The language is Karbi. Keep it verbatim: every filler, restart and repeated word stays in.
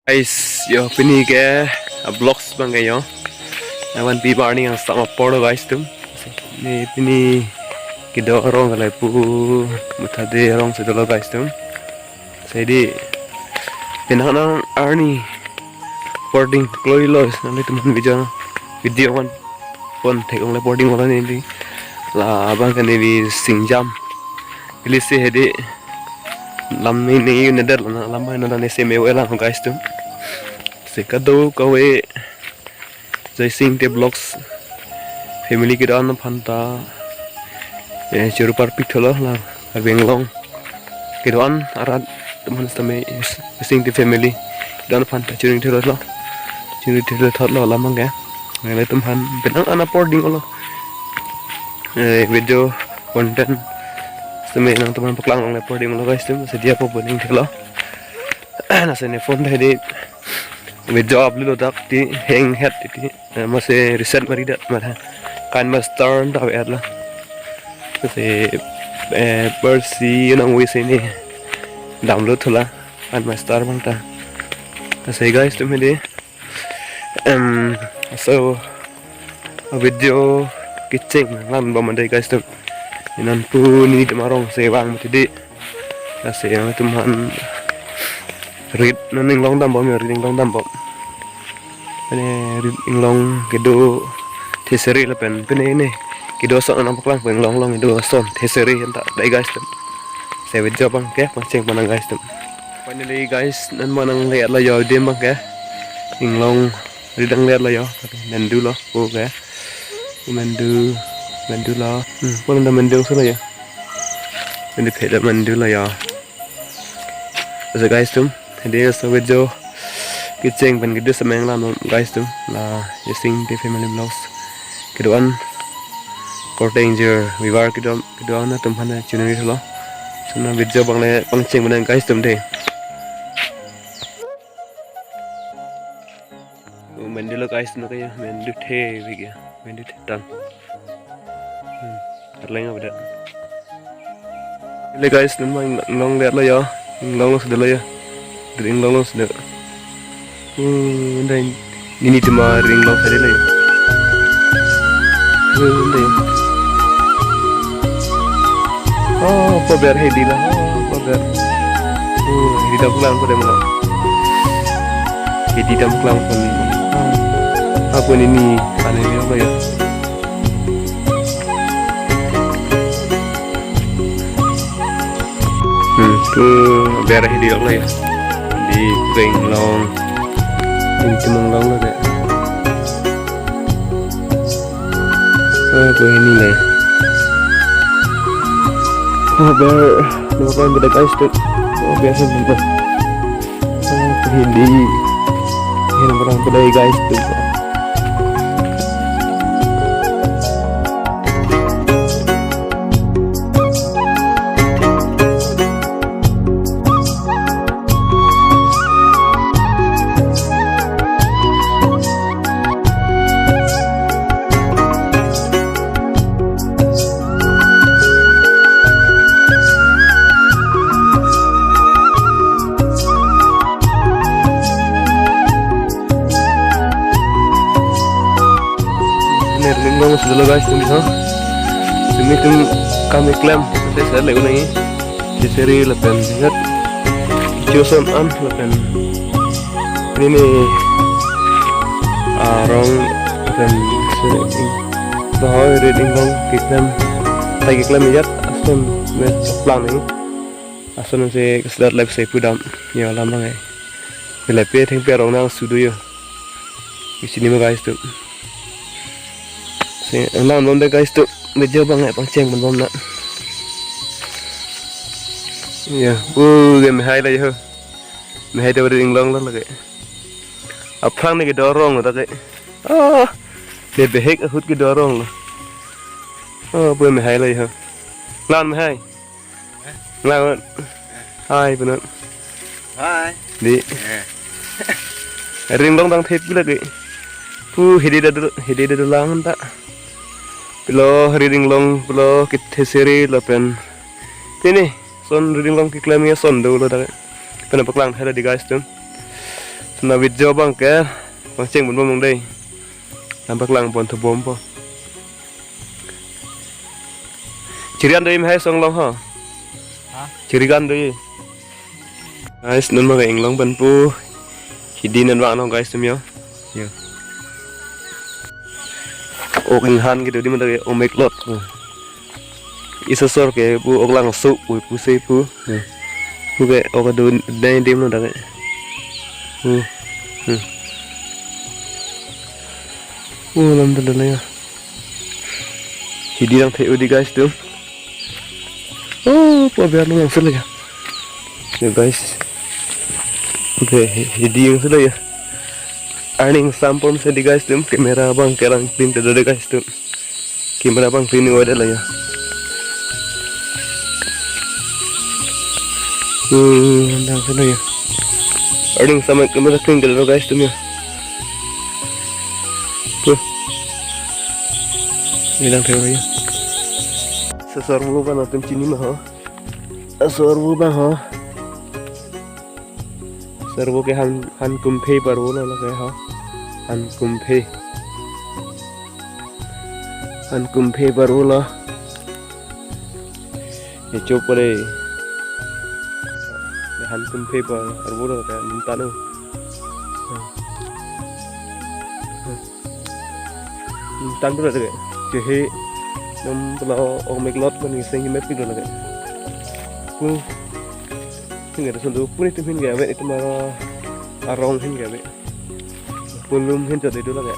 Guys, yo pini ke a vlogs abang ke yo. Avan pi bar ni yang sama poro guys tum. Ni pini kedo arong ke lapu Mathade arong si dolo guys tum. Sedi penang nang arni boarding kloi lo nanglitum video video one pon thek ongle boarding wala ni di. La abang ke ni bi singjam. Ili si hedi lam ni ni yu neder la lam ni na ni si me wala guys tum. Si kado kave Joysing Te Vlogs family kedo-an aphan ta, eh, choro parpik tholo la Karbi Anglong kedo-an arat atum aphan sitame Joysing Te family kedo-an aphan ta choro tholo, choro tholo thot lo lam abang ke. Nanglitum aphan penang an apor ding lo. Eh, video content sitame nangtum aphan paklang longle apor ding lo guys tum. Sedia po boning thelo. Na sene phone tadi video upload lo dak ti hang het ti, eh, masi reset mari dak mara. KineMaster ta ave la. Si, eh, persi nang wis ini download thula KineMaster abang ta. Si guys tum hedi. Em, so video kecheng lang bom ande guys tum. Inan pu ni temarong si vang mati di. Lasi nangtum aphan rit nang inglong dam bom, rit inglong dam bom. Pine rit inglong kedo theseri lapen pine ne kedo ason nang paklang pen inglong along kedo ason theseri anta dai guys tum. Si video abang ke pangcheng pen nang guys tum. Finally guys, non ma nang le la yo dim abang ke. Inglong rit dang le la yo. Mandu lo ko ke. Mandu, mandu lo. Hmm, ko mandu so lo yo. Mandu phe la mandu lo yo. So guys tum, hedi so video kecheng pen kedo sitame lang guys tum. La Joysing Te family vlogs kedo-an korte ingjir vivar kedo kedo-an atum aphan channel lo. So na video abang le pangcheng pen nang guys tum de. Oh, mandu lo guys, no kaya mandu the bigya, mandu the tang. Hmm, arleng apa dak? Le guys, non ma inglong le la yo, inglong lo sudah la yo, dari inglong lo sudah. Hmm, anda ini tema inglong tadi la yo. Hmm, anda. Oh, paber hedi la. Oh, paber. Oh, hedi dam klang ko dam lo. Hedi dam klang ko ni. Apa ni ni? Ane ni apa ya? Hmm, tu paber hedi la ya. Di penglong. Ini cuma long lo deh. Oh, ko hini le. Oh, ber, nama kan beda guys tuh. Oh, biasa beda. Oh, ko hini. Ini nama kan beda guys tuh. Ner ning long sudah guys, tum ha. Simi tum kami klem, saya saya lek unai. Sisiri lapen ingat. Joson an lapen. Ini arong lapen sini. Bahwa reading long kiklem. Lagi klem ijat asun me plan ini. Asun si keselat lep si pudam. Ya lama ngai. Lepe thengpi arong nang sudu yo. Isi ni ma guys tuh. Si, nang bom de guys tuh, video abang eh pangcheng bom na. Ya, uh, ke mehai la yo. Mehai de ring long lo lagi. Aphrang ni kedo arong lo ta ke. Ah, de behek ahut kedo arong lo. Oh, pu mehai la yo. Lan mehai. Lang. Hai, penut. Hai. Di. Eh. Ring long dang thep lagi. Pu hidi da dul-, hidi da dulang ta. Pilo ring long, pilo kithesiri lapen. Ini, son ring long kiklem ya son dolo ta. Pen paklang hela di guys tum. Na video abang ke pangcheng bom bom dei. Nampak lang pon thu bompo. Chiri-an do imi hai song long ho. Ha? Chiri-an do. Guys, non ma ke inglong pen pu. Hidi non vang no guys atum yo. Yo. Ok inghan kedo di mata ke omeklot. Isosor ke pu oklangso pu pusi pu. Pu ke ok do dai dim lo dak ke. Pu. Pu lam tu dala ya. Hidi nangthe-o dei guys atum. Oh, pu aber lo nangsi lagi. Yo guys. Okay, hidi nangsi lagi. Arning sampom si dei guys atum, camera abang kelang clean te do dei guys atum. Camera abang clean wa dei la ya. Hmm, nangsi lagi. Arning sama camera clean te do guys atum ya. Tuh. Ini nangthe-o ya. Sosor mu kan atum chini ma ho. Sosor mu bang ho. Sosor mu ke han, han kumphe parvo lo ke ho. Han kumphe. Han kumphe parvo lo. Ye chop pare. Han kumphe parvo lo ke nuntan o. Nuntan tu lake. Chehe nam pula omeklot kan iseng himet pilo lake. Pu. Hinga tu sundu puni tum hinga ave itum ara arong hinga ave. Pulum hin chot itu lake.